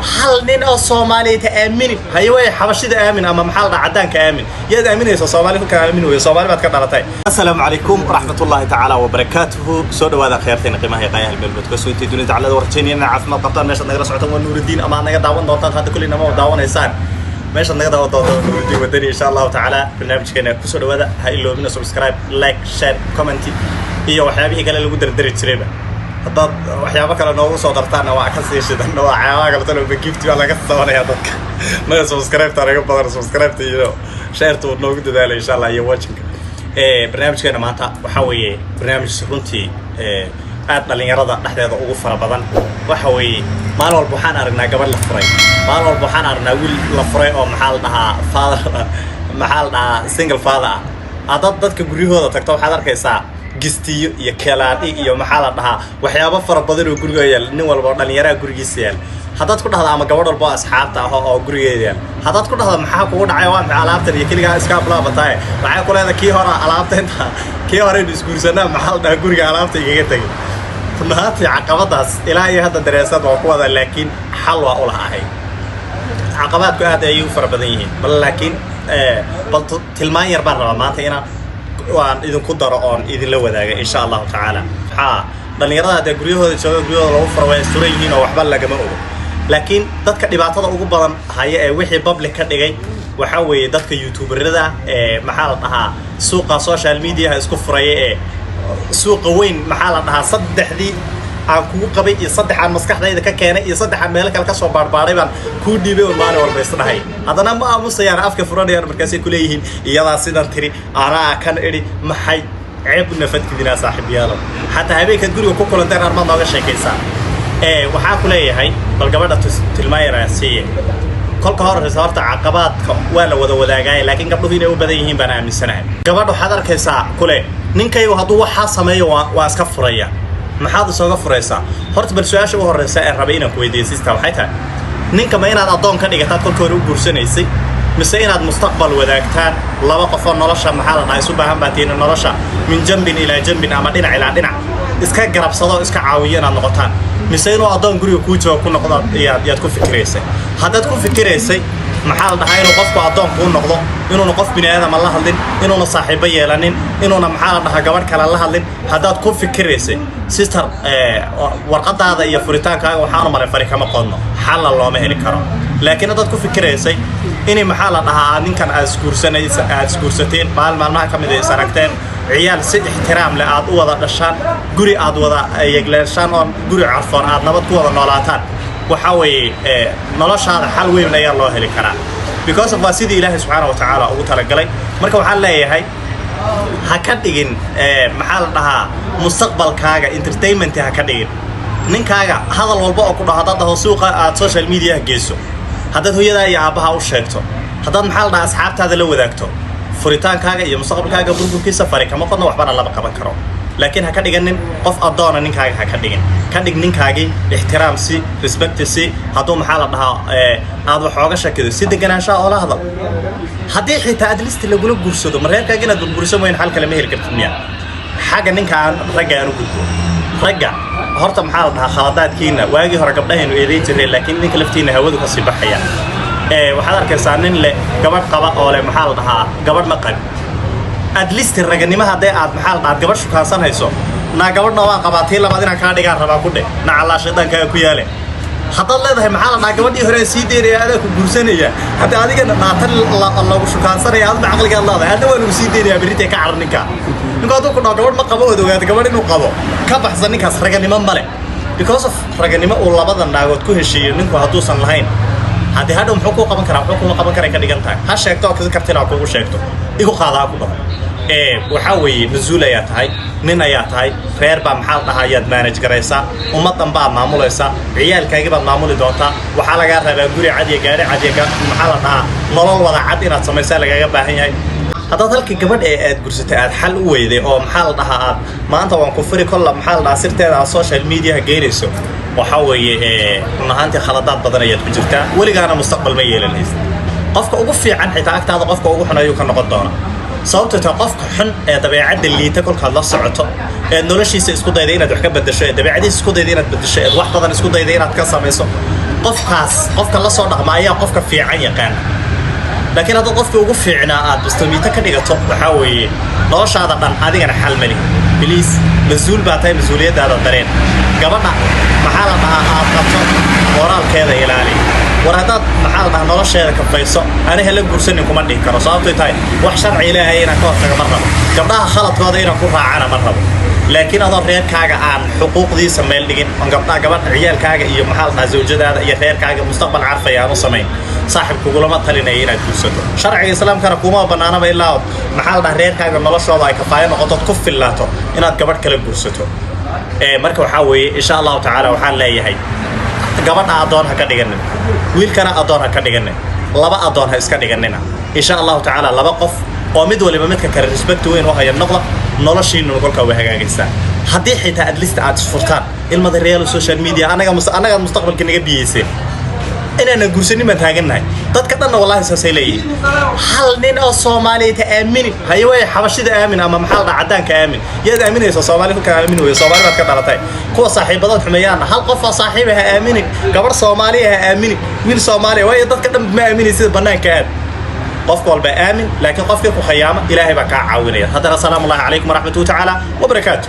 Hal nin oo Soomaaliyeed ha aaminin. Haye, way Xabashida aamin ama, maxaa la dhahaa, caddaanka aamin. Yaad aaminaysa? Soomaali kulka aamin weeye, Soomaali baad ka dhalatay. Assalaamu calaykum waraxmatullaahi tacaala wabarakaatuhu. Soo dhawaada khayrteena qiimaha iyo qaayaha meelbood ka soo intay dunida tacalada. Warjaynaya inaa caafimaad qabtaan. Meeshaad nagala socotaan waa Nuurudiin, ama aad naga daawan doontaan hadda kulli nama daawanaysaan. Meeshaad naga daawan doontaan waa Nuurudiin Wadani, insha Allahu tacaala. Barnaamijkeena kusoo dhawaada. Ha iloobina subscribe, like, share, comment iyo waxyaabihii kale lagu dardari jirayba. Haddaad waxyaabo kale noogu soo dartaanna waa ka sii shidan. Waxyaabaha kale talo gift baa laga sabanaya dadka. Naga subscribe-ta naga badan, subscribe-ta iyo share-ta uu noogu dadaalay, insha Allah, iyo watching. Barnaamijkeena maanta waxaa weeye barnaamij runtii aad dhalinyarada dhexdeeda ugu fara badan. Waxa weeye, maalin walba waxaan aragnaa gabadh la furay, maalin walba waxaan aragnaa wiil la furay oo, maxaa la dhahaa, father, maxaa la dhahaa, single father ah. Haddaad dadka guryahooda tagto, waxaad arkaysaa gistiyo iyo kelaadhi iyo, maxaa la dhahaa, waxyaabo fara badan oo guriga yaal. Nin walba oo dhalinyaraha gurigiisa yaal haddaad ku dhahda, ama gabadh walba oo asxaabta ah oo gurigeeda yaal haddaad ku dhahdo, "Maxaa kugu dhacay? Waa maxay alaabtan iyo keligaa iska ablaabataay?" Waxay ku leedahay, "Kii hore alaabta inta kii horeynu isguursanaa, maxaa la dhahaa, guriga alaabta igaga tegay." Run ahaantii caqabadaas ilaa iyo hadda dareesad waa ku wada, laakiin xal waa ula ahay. Caqabaadku aad ayay u fara badan yihiin, bal laakiin bal tilmaan yar baan rabaa maanta inaan waan idinku daro oon idinla wadaaga, insha Allahu tacaala. Waxaa dhalinyarada dee guryahooda jooga, guryahooda lagu furo, way suran yihiin oo waxba lagama ogo. Laakiin dadka dhibaatada ugu badan haya ee wixii public ka dhigay waxaa weeye dadka youtuberada ee, maxaa la dhahaa, suuqa social mediaha isku furaya, ee suuqa weyn, maxaa la dhahaa, saddexdii aan kugu qabay iyo saddex aan maskaxdayda ka keenay iyo saddex aan meelo kale kasoo baarbaaray baan kuu dhiibay oo maalin walba isdhahay. Haddana ma aamusayaan, afka furanayaan, markaasay kuleeyihiin, "Iyadaa sidan tiri, anaa kan idhi." Maxay ceeb u nafadkidinaa, saaxiibyaalow? Xataa habeenkaad guriga ku kulanteen armaad nooga sheekaysaa. Waxaa ku leeyahay, bal gabadha tilmaayara siiye. Kolka horeysa horta caqabaadka waa la wada wadaagaaya, laakiin gabdhuhu inay u badan yihiin baan aaminsanahay. Gabadha waxaad arkaysaa kule, "Ninkaygu hadduu waxaa sameeyo waa iska furaya." Maxaad isooga furaysaa horta? Bal su-aasha u horeysa ee rabay inaan ku weydiiyo, sister, waxay tahay: ninka ma inaad addoon ka dhigataad kolka hore u guursanaysay, mise inaad mustaqbal wadaagtaan? Laba qofoo nolosha, maxaa la dhahaa, isu baahan baa tihiin, nolosha min jambin ilaa jambin ama dhinac ilaa dhinac iska garabsado, iska caawiyo inaad noqotaan, mise inuu addoon guriga kuu joogo ku noqdo yaad ku fikiraysay? Haddaad ku fikiraysay, maxaa la dhahaa, inuu qofku addoon kuu noqdo, inuuna qof bini aadama la hadlin, inuuna saaxiibo yeelanin, inuuna, maxaa la dhahaa, gabadh kale la hadlin, haddaad ku fikiraysay, sister, warqadaada iyo furitaankaaga waxaanu maray fari kama qodno, xalla looma heli karo. Laakiin haddaad ku fikiraysay inay, maxaa la dhahaa, ninkan aad isguursanaysa, aad isguursateen, maalin maalmaha ka mid a is aragteen, ciyaal si ixtiraam leh aad u wada dhashaan, guri aad wada yegleeshaan oon guri carfoon aad nabad ku wada noolaataan, waxaa weeye noloshaada xal weyn ayaa loo heli karaa, because of waa sidii Ilaahay subxaana wa tacaala ugu talagalay. Marka waxaan leeyahay, ha ka dhigin, maxaa la dhahaa, mustaqbalkaaga entertainment ha ka dhigin. Ninkaaga hadal walba oo ku dhaho, haddaad dhaho suuqa aad social mediaha geyso, haddaad hooyadaa iyo aabbaha u sheegto, haddaad, maxaa la dhahaa, asxaabtaada la wadaagto, furitaankaaga iyo mustaqbalkaaga burburkiisa fari kama qodno, waxbana lama qaban karo. Laakiin ha ka dhiganin qof addoona ninkaaga, ha ka dhigin. Ka dhig ninkaagii, ixtiraam si, respect si. Hadduu, maxaa la dhahaa, aad wax ooga shakido, si deganaanshaha oola hadal. Haddii xitaa at least lagula guursado, ma reerkaaga inaad burburiso mooyin xal kale ma heli kartid miya? Xagga ninka aan ragga aan u gudbo. Ragga horta, maxaa la dhahaa, khaladaadkiina waagii hore gabdhahaynu eedayn jireen, laakiin ninka laftiina hawadu kasii baxaya. Waxaad arkaysaa nin leh gabadh qaba oo leh, maxaa la dhahaa, "Gabadh ma qabi." At least raganimo haddee aad, maxaa la dhahaa, gabadh shukaansanayso, "Naa, gabadhna waan qabaa, tii labaad inaan kaa dhigaan rabaa," ku dheh. Nacallaa shayddaankaaga ku yaale. Haddaad leedahay, maxaa la dhahaa, "Gabadhii hore sii daynaya, adaa ku guursanaya," haddii adigana dhaatan lagu shukaansanaya, adna caqligaad leedahay, hadda waa lagu sii daynayaa, berritay ka carar ninka. Ninku hadduu ku dhaho, "Gabadh ma qabo," ood ogaato gabadh inuu qabo, ka baxsan. Ninkaas raganimo male, because of raganimo uu labada naagood ku heshiiyo ninku hadduusan lahayn, haddii hadhow muxuu kuu qaban karaa? Muxuu kuma qaban karay ka dhigan tahay. Ha sheegto oo kartina ha kugu sheegto, "Igu qaada," ha ku dhaho. Waxaa weeye, mas-uul ayaa tahay, nin ayaa tahay, reer baa, maxaa la dhahaa, ayaad manage garaysaa, ummaddan baad maamulaysaa, ciyaalkaagii baad maamuli doontaa. Waxaa lagaa rabaa guri cad iyo gaari cad iyo, maxaa la dhahaa, nolol wada cad inaad samaysaa lagaga baahan yahay. Haddaad halkii gabadh ee aad gursatay aad xal u weyday oo, maxaa la dhahaa, aad maanta "Waan ku furi," kolla, maxaa la dhahaa, sirteeda aad social mediaha geynayso, waxaa weeye, run ahaantii, khaladaad badan ayaad ku jirtaa. Weligaana mustaqbal ma yeelanaysa. Qofka ugu fiican xitaa agtaada qofka ugu xun ayuu ka noqon doona. Sababtoo tahay, qofka xun ee dabeecadda liita kolkaad la socoto, eed noloshiisa isku dayda inaad wax ka bedasho, ee dabeecadiisa isku dayda inaad bedasho, eed wax badan isku dayda inaad ka samayso, qofkaas qofka la soo dhaqma ayaa qofka fiican yaqaan. Laakiin haddaad qofkii ugu fiicnaa aad bastoomiito ka dhigato, waxaa weeye noloshaada dhan adigana xal mali. Please, mas-uul baa tahay, mas-uuliyaddaada dareen. Gabadha, maxaa la dhahaa, aad qabto moraalkeeda ilaali. War haddaad, maxaa la dhahaa, nolosheeda kafayso, aniha la guursanin kuma dhihi karo. Sababtoy tahay, wax sharci Ilaahay inaan ka hortaga ma rabo, gabdhaha khaladkooda inaan ku raacana ma rabo. Laakiin adoo reerkaaga aan xuquuqdiisa meel dhigin, oon gabdhaha, gabadha, ciyaalkaaga iyo, maxaa la dhahaa, zawjadaada iyo reerkaaga mustaqbal carfaya aan u samayn, saaxib, kugulama talinaya inaad guursato. Sharciga Islaamkana kuma banaanaba ilaa, maxaa la dhahaa, reerkaaga noloshooda ay kafaayo noqoto, ku fillaato inaad gabadh kala guursato. Marka waxaa weeye, insha Allahu tacaala, waxaan leeyahay gabadha addoon ha ka dhiganin, wiilkana addoon ha ka dhiganin, laba addoon ha iska dhiganina. Insha Allahu tacaala, laba qof oo mid waliba midka kale respect weyn u haya noqda. Noloshiinuna kolkaa way hagaagaysaa. Haddii xitaa at least aad isfurtaan, ilmada real social media, anaga annagaad mustaqbalka naga biyeyseen. Inaanan guursanin baan taagannahay. Dadka dhanna wallahi saasay leeyihiin: hal nin oo Soomaaliyeed ha aaminin. Haye way, Xabashida aamin ama, maxaa la dhaha, caddaanka aamin. Yaad aaminaysa? Soomaali kolkaa aamin weyo, Soomaali baad ka dhalatay. Kuwa saaxiibadood xumeeyaana, hal qof oo saaxiiba ha aaminin, gabadh Soomaaliya ha aaminin, wiil Soomaaliya, waayo dadka dhan ma aaminay. Sida bannaanka aad, qofka walba aamin, laakiin qofkii ku khayaama Ilaahay baa kaa caawinaya. Haddana asalaamu Allahi calaykum waraxmatuhu tacaala wabarakaatu.